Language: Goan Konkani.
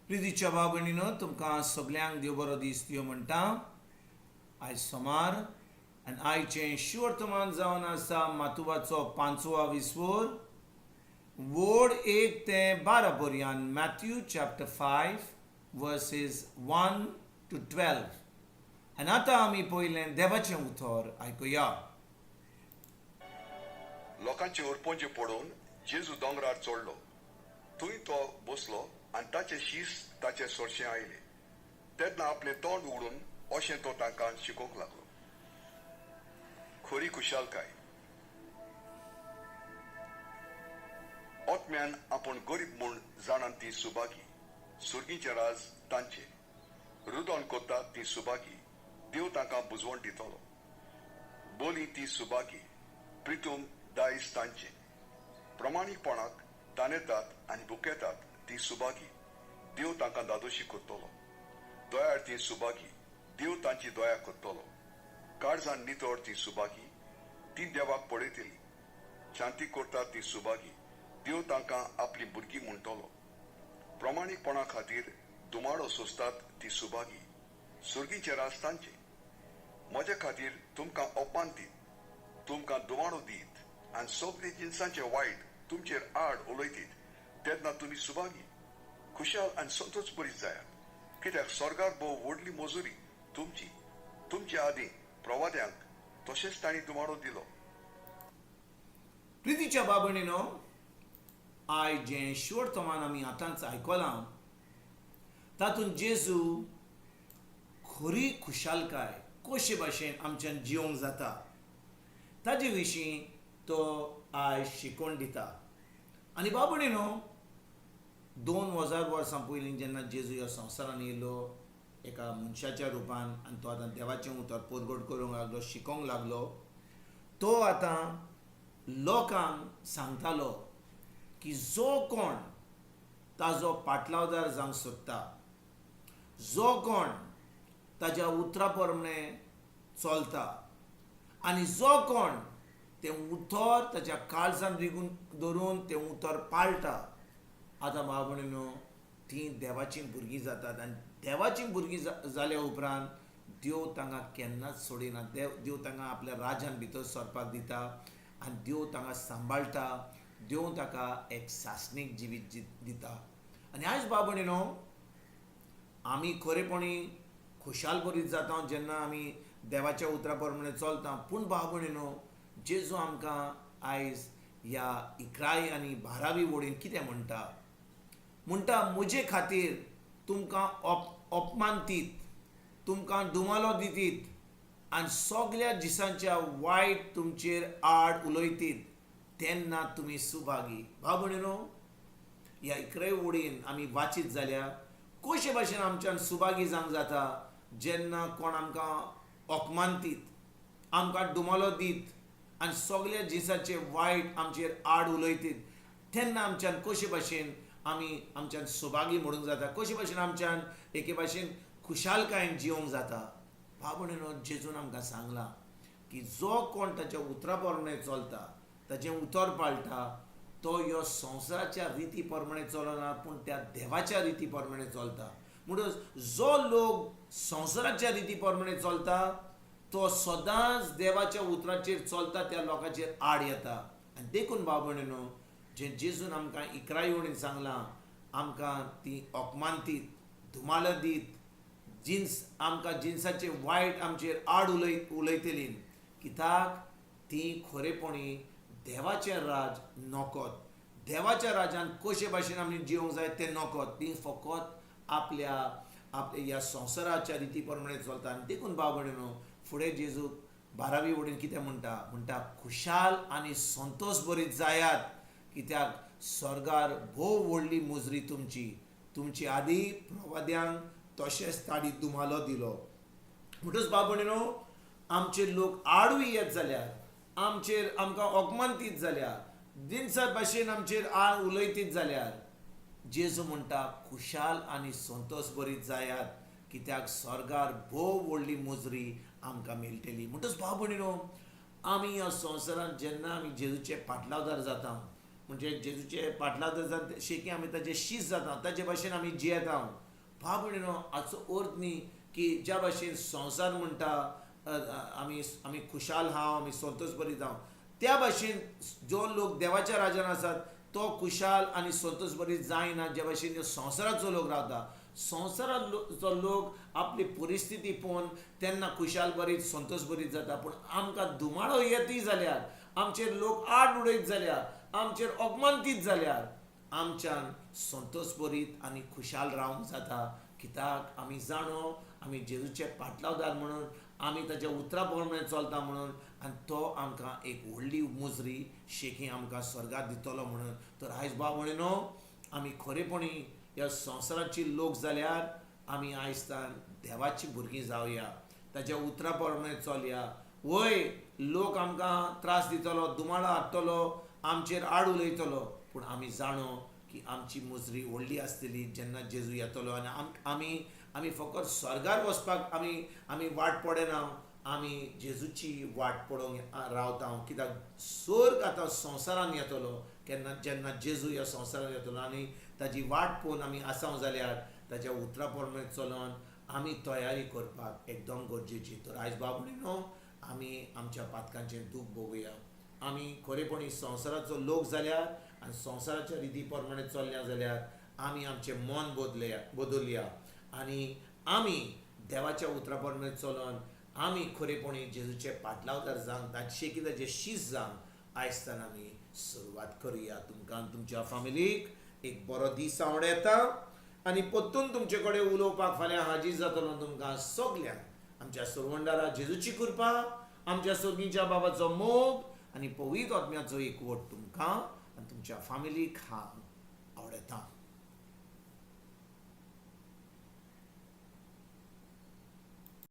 प्रितीच्या भाव भयणीनो, तुमकां सगल्यांक देव बरो दीस दियो म्हणटा. आयज सोमार आनी आयचें शिवर्तमान जावन आसा मातुवाचो पांचवा विस्वोर, वोड 1 ते 12 पर्यंत, Matthew chapter 5 verses 1 to 12. आनी आतां आमी पयलें देवाचें उतर आयकुया. लोकांचे उरपोंचे पळोवन जेजू दोंगरार चडलो. थंय तो बसलो आनी ताचे शीस ताचे सोरशें आयले. तेन्ना आपलें तोंड उगडून अशें तो तांकां शिकोवंक लागलो. खरी खुशालकाय. आत्म्यान आपूण गरीब म्हूण जाणान ती सुभागी, सुर्गीचें राज तांचें. रुदन कोत्ता ती सुभागी, देव तांकां बुजवण दितलो. बोली ती सुभागी, प्रितूम दायज तांचें. प्रमाणीकपणाक तानेतात आनी भुकेतात ती सुभागी, देव तांकां दादोशी करतलो. दयाळ ती सुभागी, देव तांची दया करतलो. काळजान नितळ ती सुभागी, ती देवाक पळयतली. शांती करतात ती सुभागी, देव तांकां आपली भुरगीं म्हणटलो. प्रमाणीकपणा खातीर दुमाडो सोंसतात ती सुभागी, सुर्गीचें राज तांचें. म्हज्या खातीर तुमकां अपमान दीत, तुमकां दुमाडो दीत आनी सगळे जिनसांचे वायट तुमचेर आड उलयतीत तेन्ना तुमी सुभागी, खुशाल आनी संतोष बरीच जायात, कित्याक स्वर्गार भोव व्हडली मजुरी तुमची. तुमचे आदीं प्रवाद्यांक तशेंच तांणी दुमाडो दिलो. प्रितीच्या बाबणीनो, आयज जें शिवर्तमान आमी आतांच आयकलां तातूंत जेजू खरी खुशालकाय कशे भाशेन आमच्यान जिवंक जाता ताजे विशीं तो आयज शिकोवन दिता. आनी बाबणीनो, 2000 वर्सां पयलीं जेन्ना जेजू ह्या संवसारान येयलो एका मनशाच्या रुपान आनी तो आतां देवाचें उतर परगट करूंक लागलो, शिकोवंक लागलो, तो आतां लोकांक सांगतालो की जो कोण ताजो पाटलावदार जावंक सोदता, जो कोण ताज्या उतरा प्रमाणे चलता आनी जो कोण तें उतर ताज्या काळजान रिगून दवरून तें उतर पाळटा, आतां भाव भयणीनो तीं देवाचीं भुरगीं जातात. आनी देवाचीं भुरगीं जाल्या उपरांत देव तांकां केन्नाच सोडिना. देव तांकां आपल्या राजान भितर सरपाक दिता आनी देव तांकां सांबाळटा, देव ताका एक सासणीक जिवीत दिता. आनी आयज भाव भयणीनो, आमी खरेपणी खुशाल बरीत जाता जेन्ना आमी देवाच्या उतरा प्रमाणे चलता. पूण भाव भयणीनो, जेजू आमकां आयज ह्या 11वी आनी 12वी वडीन कितें म्हणटा? म्हणटा, म्हजे खातीर तुमकां अपमान दीत, तुमकां दुमालो दितीत आनी सगल्या दिसांच्या वायट तुमचेर आड उलयतीत तेन्ना तुमी सुभागी. भाव भयणीनो, ह्या 11वी वडीन आमी वाचीत जाल्यार कशे भाशेन आमच्यान सुभागी जावंक जाता जेन्ना कोण आमकां अपमान दीत, आमकां दुमालो दीत आनी सगल्या जिसाचे वायट आमचेर आड उलयतीत तेन्ना आमच्यान कशे भाशेन आमी आमच्यान सुभागी म्हणूंक जाता, कशे भाशेन आमच्यान एके भाशेन खुशालकायेन जिवंक जाता. भाव भयणीनो, जेजून आमकां सांगलां की जो कोण ताच्या उतरा प्रमाणे चलता, ताचें उतर पाळटा, तो ह्यो संवसाराच्या रिती प्रमाणे चलना पूण त्या देवाच्या रिती प्रमाणे चलता. म्हणून जो लोक संवसाराच्या रिती प्रमाणे चलता तो सदांच देवाच्या उतराचेर चलता त्या लोकांचेर आड येता. आनी देखून भाव भयणीनो, जें जेजून आमकां 11वी वडीन सांगलां, आमकां ती अपमान दीत, धुमाल दीत, जिन्स आमकां जिन्साचे वायट आमचेर आड उलयतली, कित्याक ती खरेपणी देवाचें राज नोकत, देवाच्या राजान कशे भाशेन आमी जिवंक जाय तें नोकत, ती फकत आपल्या आपल्या ह्या संवसाराच्या रिती प्रमाणे चलता. आनी देखून भाव भयणीनो, फुडें जेजू 12वी वडीन कितें म्हणटा? म्हणटा, खुशाल आनी संतोष बरीत जायात, कित्याक स्वर्गार भोव व्हडली मुजरी तुमची. तुमची आदी प्रवाद्यांक तशेंच तांणी दुमालो दिलो. म्हणटच भाव भयणीनो, आमचेर लोक आडूय येत जाल्यार, आमचेर आमकां अपमान दीत जाल्यार, दिनसात भाशेन आमचेर आड उलयतीत जाल्यार, जेजू म्हणटा खुशाल आनी संतोष बरीत जायात, कित्याक स्वर्गार भोव व्हडली मुजरी आमकां मेळटली. म्हणटच भाव भयणीनो, आमी ह्या संवसारांत जेन्ना आमी जेजूचे पाटलावदार जाता म्हणजे जेजूचे पाटलादार जावन शेकी आमी ताजे शीस जाता, ताजे भाशेन आमी जियेता. भाव भयणीनो, हाचो अर्थ न्ही की ज्या भाशेन संवसार म्हणटा आमी आमी खुशाल हांव, आमी संतोश बरीत हांव, त्या भाशेन जो लोक देवाच्या राजान आसात तो खुशाल आनी संतोश बरीत जायना. ज्या भाशेन संवसाराचो लोक रावता, संवसाराचो लोक आपली परिस्थिती पळोवन तेन्ना खुशाल बरीत संतोश बरीत जाता. पूण आमकां धुमाळो येतय जाल्यार, आमचेर लोक आड उडयत जाल्यार, आमचेर अपमान दीत जाल्यार आमच्यान संतोश बरीत आनी खुशाल रावंक जाता. कित्याक आमी जाणो आमी जेजूचे पाटलावदार म्हणून, आमी ताच्या उतरा प्रमाणे चलता म्हणून, आनी तो आमकां एक व्हडली मुजरी शेकी आमकां स्वर्गार दितलो म्हणून. तर आयज भाव भयणीनो, आमी खरेपणी ह्या संवसाराची लोक जाल्यार आमी आयज तान देवाची भुरगीं जावया, ताच्या उतरा प्रमाणे चलया. वय लोक आमकां त्रास दितलो, दुमाळो हाडटलो, आमचेर आड उलयतलो, पूण आमी जाणो की आमची मुजरी व्हडली आसतली जेन्ना जेजू येतलो. आनी आमी आमी फकत स्वर्गार वचपाक आमी आमी वाट पळयना, आमी जेजूची वाट पळोवंक रावता. कित्याक स्वर्ग आतां संवसारान येतलो केन्ना, जेन्ना जेजू ह्या संवसारान येतलो. आनी ताजी वाट पळोवन आमी आसाव जाल्यार ताच्या उतरा प्रमाणे चलोन आमी तयारी करपाक एकदम गरजेची. तर आयज भाव भयणीनो, आमी आमच्या पातकांचें दूख भोगुया. आमी खरेपणी संवसाराचो लोक जाल्यार आनी संवसाराच्या रिती प्रमाणे चल्ल्या जाल्यार आमी आमचें मन बदलया बदलया आनी आमी देवाच्या उतरा प्रमाणे चलोन आमी खरेपणी जेजूचे पाटलावदार जावंक, ताचे की ताचे शीस जावंक आयजतान आमी सुरवात करुया. तुमकां तुमच्या फामिलीक एक बरो दीस आवड येता आनी परतून तुमचे कडेन उलोवपाक फाल्यां हाजीर जातलो. तुमकां सगल्यांक आमच्या सुरवंडारा जेजूची कृपा, आमच्या सोगींच्या बाबाचो मोग आनी पवित्र आत्म्याचो एकवट तुमकां आनी तुमच्या फामिलीक हांव आवडटा.